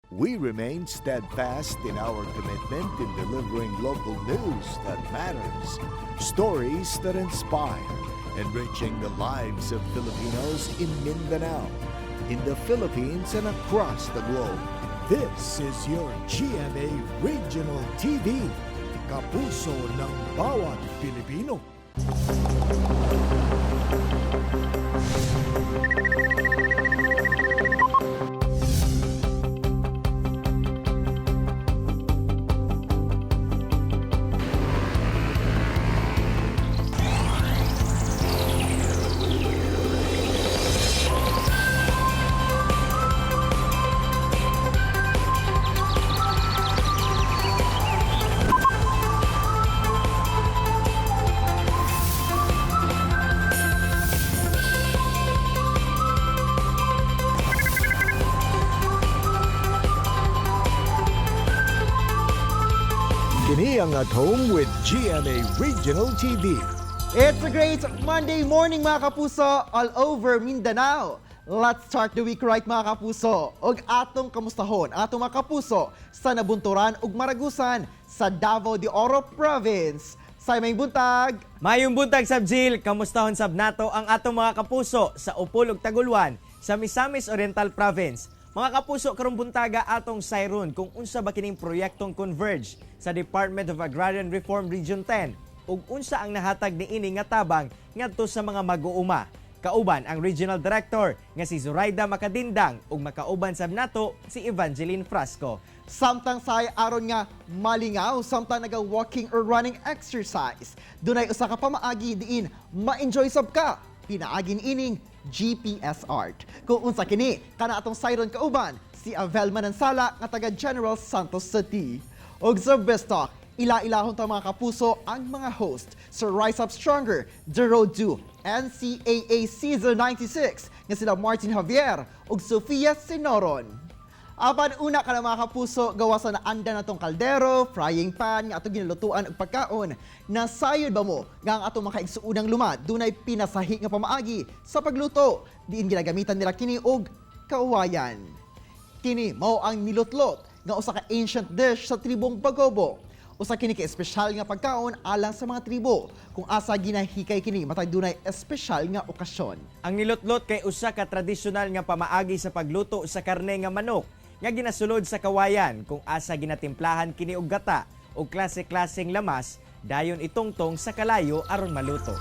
We remain steadfast in our commitment in delivering local news that matters, stories that inspire, enriching the lives of Filipinos in Mindanao, in the Philippines, and across the globe. This is your GMA Regional TV, kapuso ng bawat Pilipino. Kini ang At Home with GMA Regional TV. It's a great Monday morning, mga kapuso, all over Mindanao. Let's start the week right, mga kapuso. Og atong kamustahon, atong mga kapuso sa Nabunturan ug Maragusan sa Davao de Oro Province. Say, maayong buntag. Mayong buntag sab, Jill, kamustahon sab nato ang atong mga kapuso sa Opol ug Taguluan sa Misamis Oriental Province. Mga kapuso, karong buntaga atong sayron kung unsa ba kining proyektong Converge sa Department of Agrarian Reform Region 10 ug unsa ang nahatag niini nga tabang ngadto sa mga mag-uuma. Kauban ang Regional Director nga si Zoraida Macadindang ug makauban sab nato si Evangeline Frasco. Samtang say aron nga malingaw samtang naga-walking or running exercise, dunay usa ka pamaagi diin ma-enjoy sab ka pinaagin ining GPS art. Kung unsa kini, kana atong sayron kauban si Avel Manansala nga taga General Santos City. Og sa Best Talk, ila-ilahon ta, mga kapuso, ang mga host sa Rise Up Stronger, The Road to NCAA Season 96 nga sila Martin Javier ug Sofia Senoron. Apan una ka na, mga kapuso, gawa sa naanda na tong kaldero, frying pan, nga atong ginalutuan og pagkaon. Nasayod ba mo nga ang atong mga kaigsuonang lumad dunay pinasahi nga pamaagi sa pagluto, diin ginagamitan nila kini og kawayan? Kini mao ang nilutlot nga usa ka ancient dish sa tribong Bagobo. Usa kini ka espesyal nga pagkaon alang sa mga tribo kung asa ginahikay kini matag dunay espesyal nga okasyon. Ang nilutlot kay usa ka tradisyonal nga pamaagi sa pagluto sa karne nga manok nga ginasulod sa kawayan kung asa ginatimplahan kini og gata o klase-klaseng lamas, dayon itungtong sa kalayo aron maluto.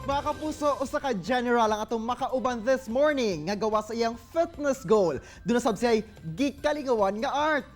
Mga kapuso, usa ka general ang atong makauban this morning nga gawa sa iyang fitness goal, duna sab siya'y gikalingawan nga art.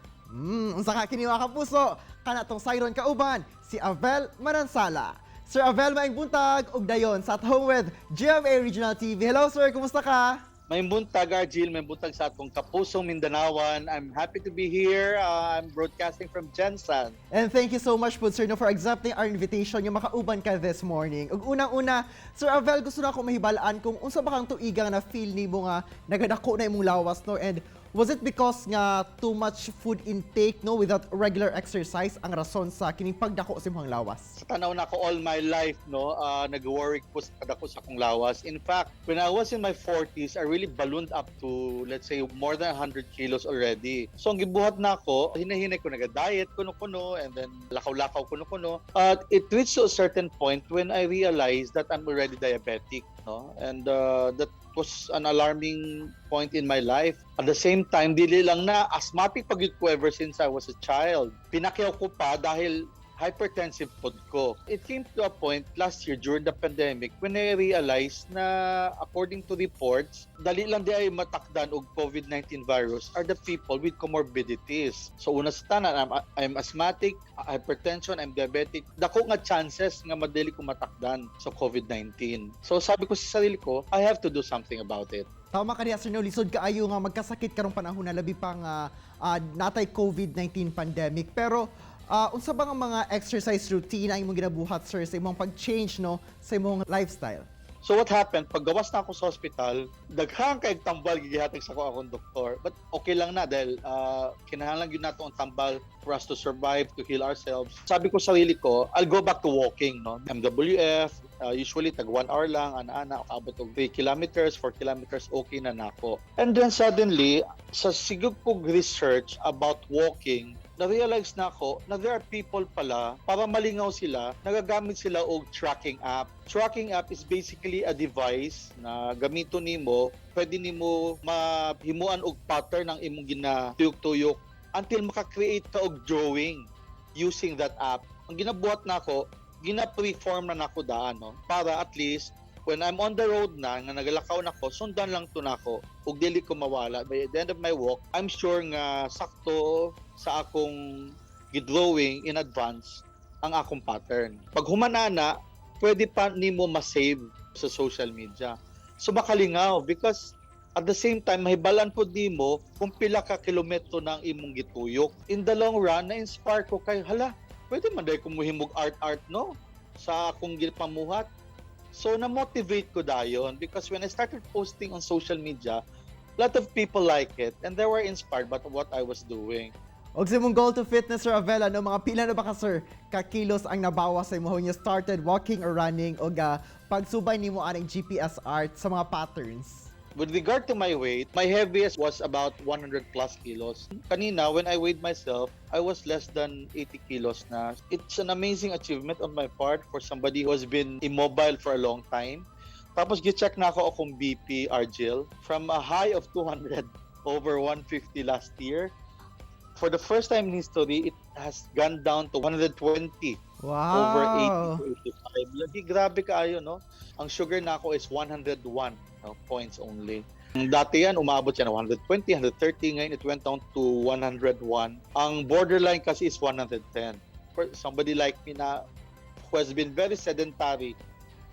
Unsa ka kini, mga kapuso? Kana atong sayron kauban si Avel Manansala. Sir Avel, maayong buntag ug dayon sa At Home with GMA Regional TV. Hello sir, kumusta ka? Maayong buntag, Argil. Maayong buntag sa atong kapusong Mindanawan. I'm happy to be here. I'm broadcasting from GenSan. And thank you so much po, sir, no, for accepting our invitation yung makauban ka this morning. Ug unang-una, Sir Avel, gusto na ako mahibalaan kung unsa ba kang tuiga nga na feel nimo nga nagadako na imong lawas, no, and was it because nga too much food intake, no, without regular exercise ang rason sa kining pagdako sa imong lawas? Sa tanaw na ako all my life, no, nag-worry ko sa kadako sa akong lawas. In fact, when I was in my 40s, I really ballooned up to, let's say, more than 100 kilos already. So, ang gibuhat na ako, hinahinay ko, nag-diet kuno-kuno, and then lakaw-lakaw kuno-kuno. It reached to a certain point when I realized that I'm already diabetic, no? And that was an alarming point in my life. At the same time, dili lang na asthmatic pa gyud ko ever since I was a child. Pinakyaw ko pa dahil hypertensive pod ko. It came to a point last year during the pandemic when I realized na, according to reports, dali lang di ay matakdan og COVID-19 virus are the people with comorbidities. So una sa tanan, I'm asthmatic, hypertension, I'm diabetic. Dako nga chances nga madali ko matakdan sa COVID-19. So sabi ko sa sarili ko, I have to do something about it. Tama ka niya, sir, no, lisod kaayo nga magkasakit karong panahon na labi pa nga natay COVID-19 pandemic. Pero unsa ba nga mga exercise routine ang imong ginabuhat, sir, sa imong pag-change, no, sa imong lifestyle? So what happened, paggawas na ako sa hospital, daghang kay tambal gihatag sa ako akong doktor. But okay lang na dahil kinahanglan gyud nato ang tambal for us to survive, to heal ourselves. Sabi ko sa sarili ko, I'll go back to walking, no? MWF, usually tag 1 hour lang, ana-ana, abot og 3 kilometers, 4 kilometers, okay na nako. And then suddenly, sa sige kog research about walking, na-realize na ako na there are people pala, para malingaw sila, nagagamit sila og tracking app. Tracking app is basically a device na gamito nimo, pwede nimo mahimuan og pattern ang imong ginatuyok-tuyok until maka-create ka og drawing using that app. Ang ginabuhat nako, gina-preform na nako daan, no? Para at least when I'm on the road na nga nagalakaw nako, sundan lang to nako ug dili ko mawala. By the end of my walk, I'm sure nga sakto sa akong gidrawing in advance ang akong pattern. Pag humanana, pwede pa nimo ma-save sa social media. So makalingaw because at the same time mahibalan pod nimo kung pila ka kilometro na ang imong gituyok. In the long run, na-inspire ko kay hala, pwede man diay ko mohimog art art, no, sa akong gipamuhat. So na-motivate ko dayon because when I started posting on social media, a lot of people like it and they were inspired by what I was doing. Og sa imong goal to fitness, Sir Avela, no, mga pila na ba ka, sir, ka kilos ang nabawas sa imo when you started walking or running og pagsubay nimo aning GPS art sa mga patterns? With regard to my weight, my heaviest was about 100 plus kilos. Kanina, when I weighed myself, I was less than 80 kilos na. It's an amazing achievement on my part for somebody who has been immobile for a long time. Tapos, gi-check na ako akong BP, Argel, from a high of 200 over 150 last year. For the first time in history, it has gone down to 120 over 80 to 85. Lagi grabe kaayo, no? Ang sugar nako is 101, no, points only. Dati yan, umabot yan 120, 130. Ngayon, it went down to 101. Ang borderline kasi is 110. For somebody like me na who has been very sedentary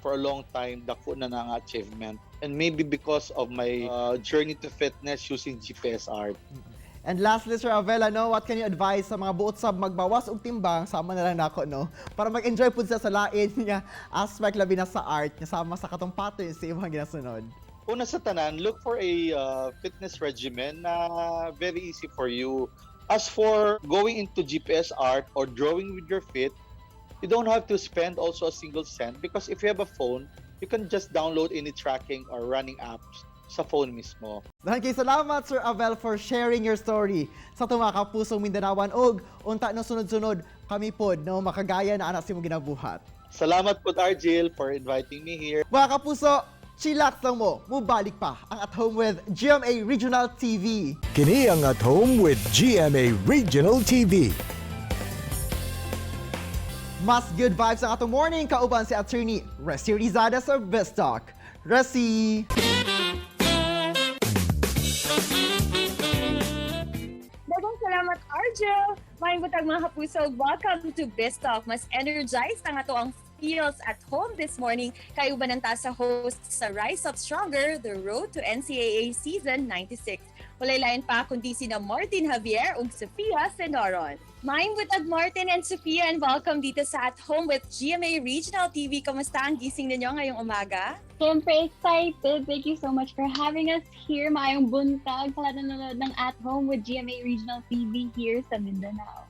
for a long time, dako na na ang achievement. And maybe because of my journey to fitness using GPS art. And lastly, Sir Avela, no, what can you advise sa mga buot sab magbawas og timbang, sama na lang nako, no, para mag-enjoy pud sila sa lain nga aspect, labi na sa art, nga sama sa katong patterns sa imong ginasunod? Una sa tanan, look for a fitness regimen na very easy for you. As for going into GPS art or drawing with your feet, you don't have to spend also a single cent because if you have a phone, you can just download any tracking or running apps sa phone mismo. Dahil kay salamat, Sir Avel, for sharing your story sa atong mga kapusong Mindanawan og unta no, sunod-sunod kami pod, no, makagaya na ana sa imong ginabuhat. Salamat po, Argel, for inviting me here. Mga kapuso, chillax lang mo, mubalik pa ang At Home with GMA Regional TV. Kini ang At Home with GMA Regional TV. Mas good vibes ang atong morning kauban si Attorney Resi Rizada sa Best Talk. Resi! Daghang salamat, Argel! Maayong buntag, mga kapuso. Welcome to Biz Talk. Mas energized ang ato ang feels at home this morning. Kay uban ta sa host sa Rise Up Stronger, The Road to NCAA Season 96. Walay lain pa kundi sina Martin Javier ug Sofia Senoron. Maayong buntag, Martin and Sofia, and welcome dito sa At Home with GMA Regional TV. Kamusta ang gising ninyo ngayong umaga? Siyempre excited. Thank you so much for having us here. Maayong buntag sa lahat ng nanonood ng At Home with GMA Regional TV here sa Mindanao.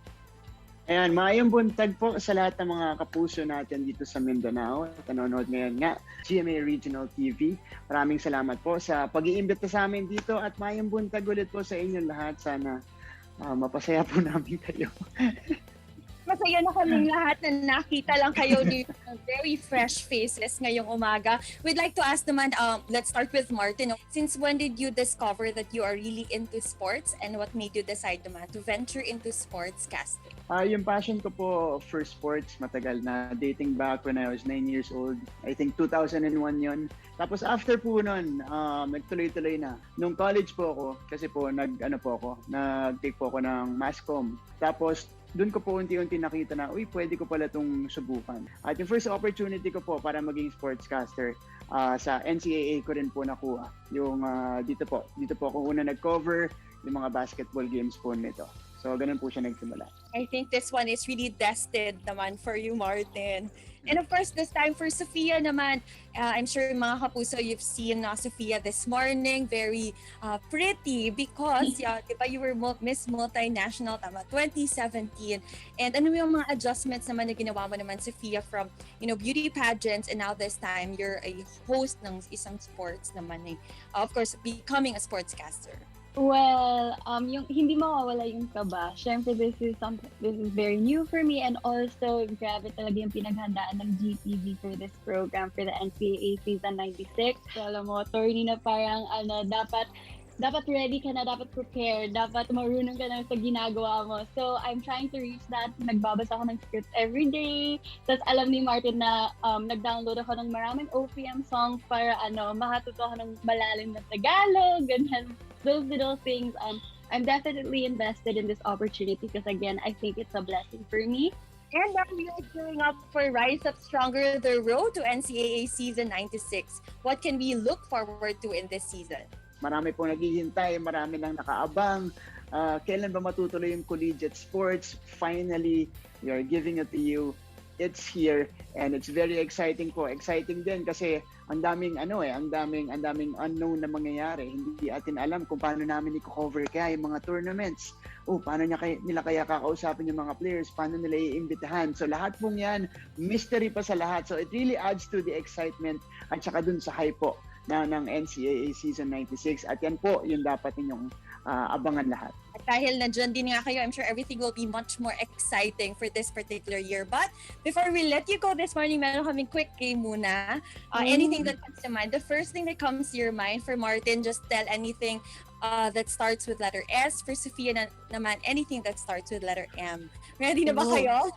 Ayan, maayong buntag po sa lahat ng mga kapuso natin dito sa Mindanao at nanonood ngayon nga GMA Regional TV. Maraming salamat po sa pag-iimbita sa amin dito at maayong buntag ulit po sa inyong lahat. Sana mapasaya po namin kayo. Masaya na kaming lahat na nakita lang kayo ni very fresh faces ngayong umaga. We'd like to ask naman, let's start with Martin. Since when did you discover that you are really into sports and what made you decide naman to venture into sports casting? Yung passion ko po for sports, matagal na. Dating back when I was 9 years old. I think 2001 yon. Tapos after po nun, nagtuloy-tuloy na. Nung college po ako, kasi po nag-take po ako ng mass comm. Tapos doon ko po unti-unti nakita na, uy, pwede ko pala itong subukan. At yung first opportunity ko po para maging sportscaster, sa NCAA ko rin po nakuha. Yung dito po ako una nag-cover yung mga basketball games po nito. So, ganun po siya nagsimula. I think this one is really destined naman for you, Martin. And of course, this time for Sophia naman, I'm sure, mga kapuso, you've seen Sophia this morning, very pretty because, yeah, di ba, you were Miss Multinational, tama, 2017. And ano yung mga adjustments naman na ginawa mo naman, Sophia, from beauty pageants and now this time, you're a host ng isang sports naman eh. Of course, becoming a sportscaster. Well, yung hindi mawawala yung kaba. Syempre, this is very new for me and also grabe talaga yung pinaghandaan ng GTV for this program for the NCAA Season 96. So, alam mo, attorney, na parang ano, dapat ready ka na, dapat prepared, dapat marunong ka na sa ginagawa mo. So, I'm trying to reach that. Nagbabasa ako ng script every day. Tapos alam ni Martin na nag-download ako ng maraming OPM songs para ano, makatuto ako ng malalim na Tagalog, ganyan. Those little things. I'm definitely invested in this opportunity because, again, I think it's a blessing for me. And now we are gearing up for Rise Up Stronger, the road to NCAA Season 96. What can we look forward to in this season? Marami pong naghihintay, marami nang nakaabang. Kailan ba matutuloy yung collegiate sports? Finally, we are giving it to you. It's here and it's very exciting po. Exciting din kasi ang daming ano eh, ang daming unknown na mangyayari. Hindi atin alam kung paano namin i-cover kaya yung mga tournaments. Oh, paano nila kaya kakausapin yung mga players, paano nila iimbitahan. So lahat pong yan, mystery pa sa lahat. So it really adds to the excitement at saka dun sa hype po na ng NCAA Season 96, at yan po yung dapat ninyong abangan lahat. At dahil nandyan din nga kayo, I'm sure everything will be much more exciting for this particular year. But before we let you go this morning, meron kaming quick game muna. Anything that comes to mind. The first thing that comes to your mind. For Martin, just tell anything that starts with letter S. For Sophia naman, anything that starts with letter M. Ready na ba Oh. kayo?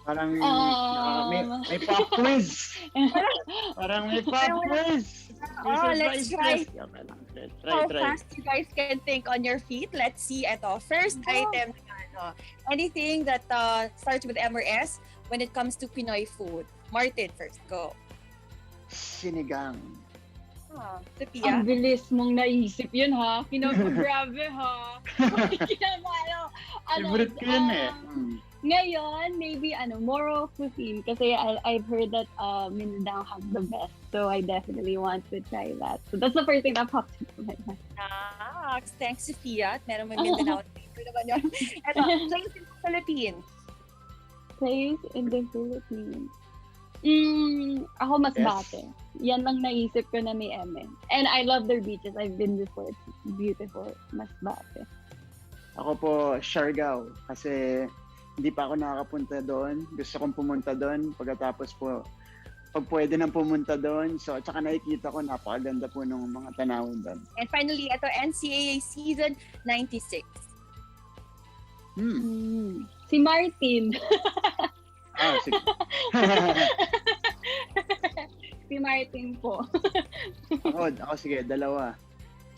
Parang may pop quiz. Parang may pop quiz. May Oh, let's surprise try. test. Okay lang. Let's try, How try. fast you guys can think on your feet. Let's see. Ito, first item na, ano, anything that starts with M or S when it comes to Pinoy food. Martin first, go. Sinigang. Ah, Sophia? Ang bilis mong naisip yun, ha? Grabe, ha? Kinamalo. Ano, Favorite ko yun eh. Ngayon, maybe, ano, Moro cuisine. Kasi I've heard that Mindanao has the best. So I definitely want to try that. So that's the first thing that popped into my mind. Ah, thanks, Sophia. At meron may Mindanao flavor naman yun. Ito, place in the Philippines. Place in the Philippines. Ako, Masbate. Yan lang naisip ko na may M eh. And I love their beaches. I've been before. It's beautiful. Masbate. Ako po, Siargao. Kasi hindi pa ako nakakapunta doon. Gusto kong pumunta doon. Pagkatapos po, pag pwede nang pumunta doon. So, at saka nakikita ko, napakaganda po ng mga tanawin doon. And finally, ito, NCAA Season 96. Si Martin. Ah, sige. Si Martin po. Ako, sige, dalawa.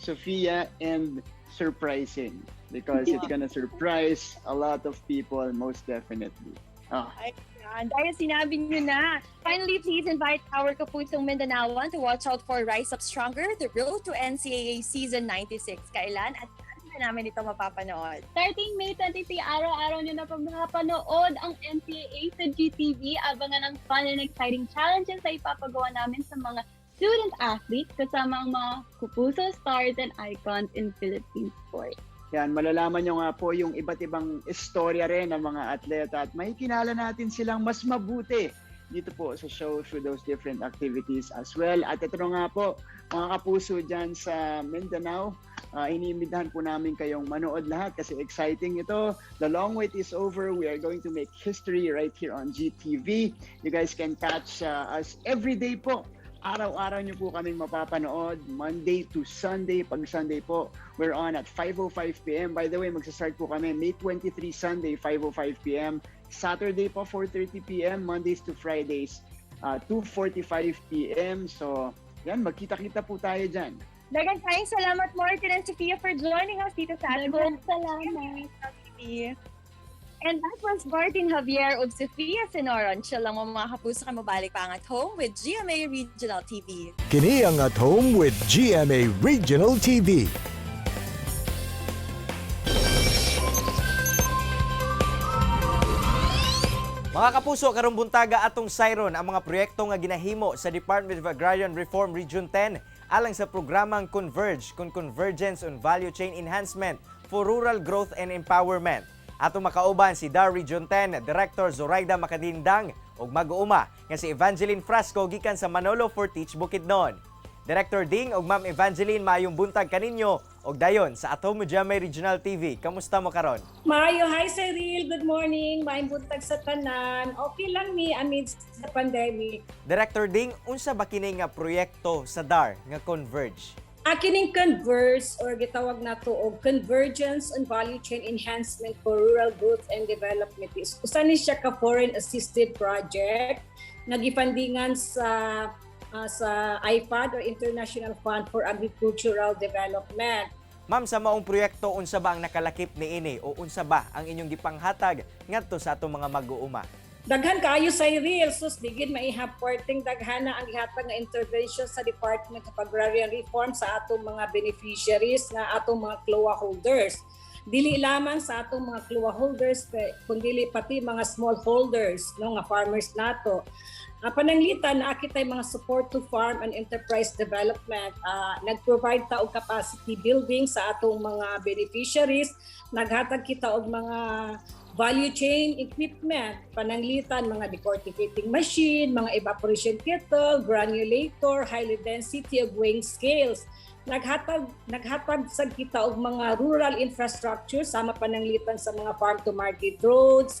Sophia and surprising. Because it's gonna surprise a lot of people, most definitely. Ah. Ayan, dahil sinabi niyo na. Finally, please invite our Kapusong Mindanaoan to watch out for Rise Up Stronger, the road to NCAA Season 96. Kailan at saan ba namin ito mapapanood? Starting May 23, araw-araw nyo na po mapapanood ang NCAA sa GTV. Abangan ang fun and exciting challenges na ipapagawa namin sa mga student athletes kasama ang mga Kapuso stars and icons in Philippine sports. Yan, malalaman nyo nga po yung iba't ibang istorya rin ng mga atleta at makikilala natin silang mas mabuti dito po sa show through those different activities as well. At ito na nga po, mga kapuso dyan sa Mindanao, iniimbitahan po namin kayong manood lahat kasi exciting ito. The long wait is over. We are going to make history right here on GTV. You guys can catch us every day po. Araw-araw niyo po kaming mapapanood, Monday to Sunday. Pag Sunday po, we're on at 5:05 p.m. By the way, magsa-start po kami May 23 Sunday, 5:05 p.m. Saturday po, 4:30 p.m. Mondays to Fridays, 2:45 p.m. So, yan, magkita-kita po tayo dyan. Daghang kayong salamat, Martin and Sophia, for joining us dito sa At Daghang Home. salamat. TV. And that was Martin Javier ug Sophia Senoron. Chill lang mo, mga kapuso, kay mobalik pa ang At Home with GMA Regional TV. Kini ang At Home with GMA Regional TV. Mga kapuso, karong buntaga atong sayron ang mga proyekto nga ginahimo sa Department of Agrarian Reform Region 10 alang sa programang Converge kon Convergence on Value Chain Enhancement for Rural Growth and Empowerment. Atong makauban si DAR Region 10 Director Zoraida Macadindang ug mag-uuma nga si Evangeline Frasco gikan sa Manolo Fortich, Bukidnon. Director Ding ug Ma'am Evangeline, maayong buntag kaninyo ug dayon sa At Home GMA Regional TV. Kamusta mo karon? Maayo, hi Cyril, good morning. Maayong buntag sa tanan. Okay lang mi amidst the pandemic. Director Ding, unsa ba kini nga proyekto sa DAR nga Converge? Kining Converge or gitawag nato og Convergence on Value Chain Enhancement for Rural Growth and Development is usa ni siya ka foreign assisted project nga gifundingan sa IFAD or International Fund for Agricultural Development. Ma'am, sa maong proyekto, unsa ba ang nakalakip niini o unsa ba ang inyong gipanghatag ngadto sa atong mga mag-uuma? Daghan kaayo, Cyril, sus, di gyud maihap perting daghana ang gihatag nga intervention sa Department of Agrarian Reform sa atong mga beneficiaries nga atong mga CLOA holders. Dili lamang sa atong mga CLOA holders kundi pati mga small holders, no, nga farmers nato. Pananglitan naa kitay mga support to farm and enterprise development. Nag-provide ta og capacity building sa atong mga beneficiaries, naghatag kita og mga value chain equipment, pananglitan mga decorticating machine, mga evaporation kettle, granulator, high density ug weighing scales. Naghatag sad kita og mga rural infrastructure sama pananglitan sa mga farm to market roads,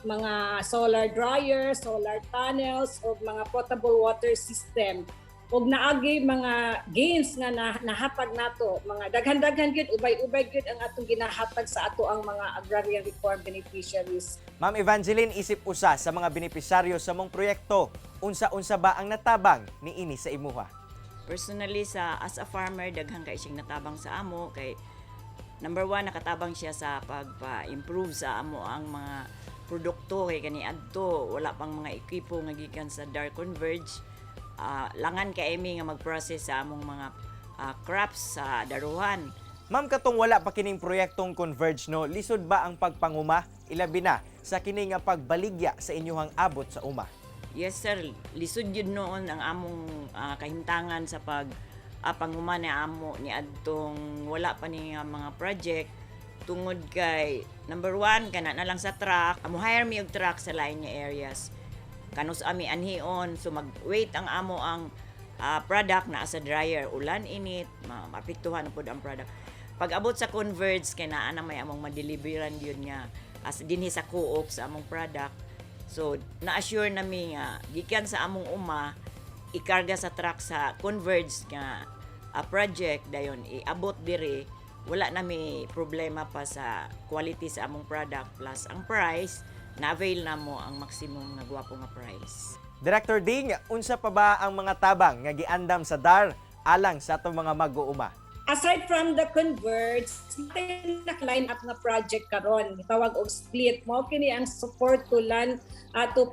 mga solar dryers, solar panels ug mga potable water system, ug naagi mga gains nga nahatag nato, mga daghan-daghan gyud, ubay-ubay gyud ang atong ginahatag sa ato ang mga agrarian reform beneficiaries. Ma'am Evangeline, isip usa sa mga benepisaryo sa maong proyekto, unsa-unsa ba ang natabang niini sa imuha? Personally, sa as a farmer, daghan kay siyang natabang sa amo kay number one, nakatabang siya sa pagpa-improve sa amo ang mga produkto kay kani adto wala pang mga ekipo nga gikan sa DAR Converge. Langan kay mi nga mag-process sa among mga crops sa daruhan. Ma'am, katong wala pa kining proyektong Converge, no, lisod ba ang pagpanguma, ilabi na sa kini nga pagbaligya sa inyuhang abot sa uma? Yes sir, lisod yun noon ang among kahimtangan sa pag panguma ni amo ni adtong wala pa ni nga mga project tungod kay number one, kana na lang sa truck, amo hire mi og truck sa lain nga areas kanus ami anhion, so mag-wait ang amo ang product naa sa dryer, ulan, init, maapektuhan na pud ang product. Pag abot sa Converge kay naa na may among madeliveran yun nga as dinhi sa co-op sa among product, so na-assure na mi nga gikan sa among uma ikarga sa truck sa Converge nga project, dayon iabot diri, wala na mi problema pa sa quality sa among product, plus ang price, na-avail na mo ang maximum nga gwapo nga price. Director Ding, unsa pa ba ang mga tabang nga giandam sa DAR alang sa atong mga mag-uuma? Aside from the Converge, line up nga project karon tawag og SPLIT. Mao kini ang support to land to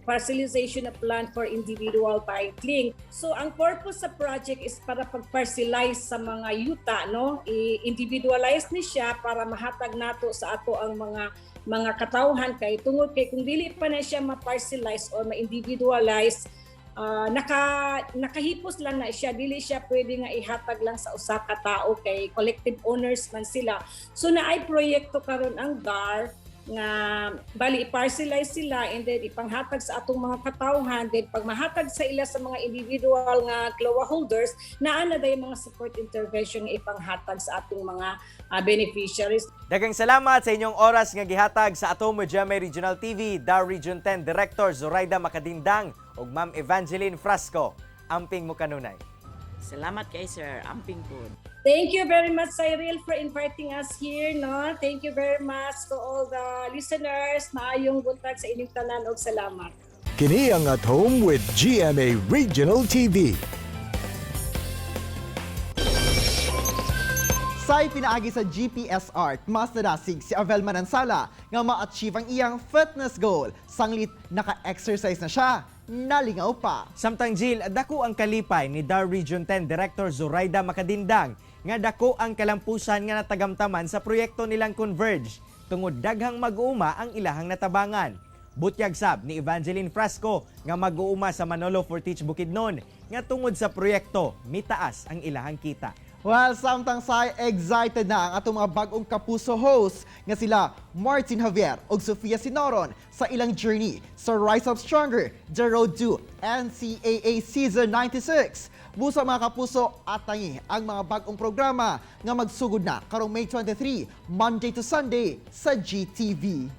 parcelization of land for individual titling. So ang purpose sa project is para pag-parcelize sa mga yuta, no, i-individualize ni siya para mahatag nato sa ato ang mga katawhan, kay tungod kay kung dili pa na siya ma-parcelize or ma-individualize, nakahipos lang na siya, dili siya pwede nga ihatag lang sa usa ka tao kay collective owners man sila. So naay proyekto karon ang DAR nga bali i-parcelize sila and then ipanghatag sa atong mga katawhan. Then pag mahatag sa ila sa mga individual nga CLOA holders, naa na day mga support intervention nga ipanghatag sa atong mga beneficiaries. Daghang salamat sa inyong oras nga gihatag sa At Home GMA Regional TV, DAR Region 10 Director Zoraida Macadindang ug Ma'am Evangeline Frasco. Amping mo kanunay. Salamat kay sir, amping pod. Thank you very much, Cyril, for inviting us here. No? Thank you very much to all the listeners. Maayong buntag sa inyong tanan og salamat. Kini ang At Home with GMA Regional TV. Say pinaagi sa GPS Art, mas nadasig si Avel Manansala nga ma-achieve ang iyang fitness goal. Sanglit naka-exercise na siya, nalingaw pa. Samtang Jill, dako ang kalipay ni DAR Region 10 Director Zoraida Macadindang nga dako ang kalampusan nga natagamtaman sa proyekto nilang Converge tungod daghang mag-uuma ang ilahang natabangan. Butyag sab ni Evangeline Frasco nga mag-uuma sa Manolo Fortich Bukidnon nga tungod sa proyekto mitaas ang ilahang kita. Well, samtang say excited na ang atong mga bagong kapuso hosts nga sila Martin Javier ug Sofia Sinoron sa ilang journey sa Rise Up Stronger, The Road to NCAA Season 96. Busa, mga kapuso, atangi ang mga bagong programa nga magsugod na karong May 23, Monday to Sunday sa GTV.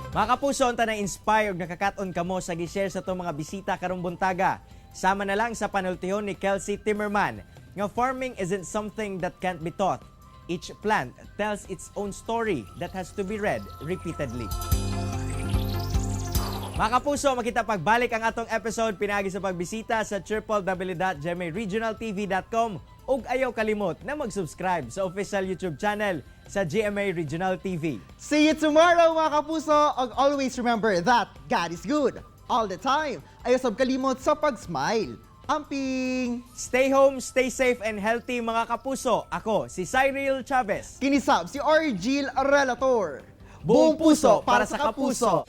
Mga kapuso, unta na inspire ug nakakaton kamo sa gi-share sa atong mga bisita karong buntaga. Sama na lang sa panultihon ni Kelsey Timmerman nga farming isn't something that can't be taught. Each plant tells its own story that has to be read repeatedly. Mga kapuso, makita pagbalik ang atong episode pinaagi sa pagbisita sa www.gmaregionaltv.com ug ayaw kalimot na mag-subscribe sa official YouTube channel sa GMA Regional TV. See you tomorrow, mga kapuso! Ug always remember that God is good all the time. Ayaw sab kalimot sa pag-smile. Amping! Stay home, stay safe and healthy, mga kapuso. Ako si Cyril Chavez. Kini sab si Argil Relator. Buong puso para sa kapuso.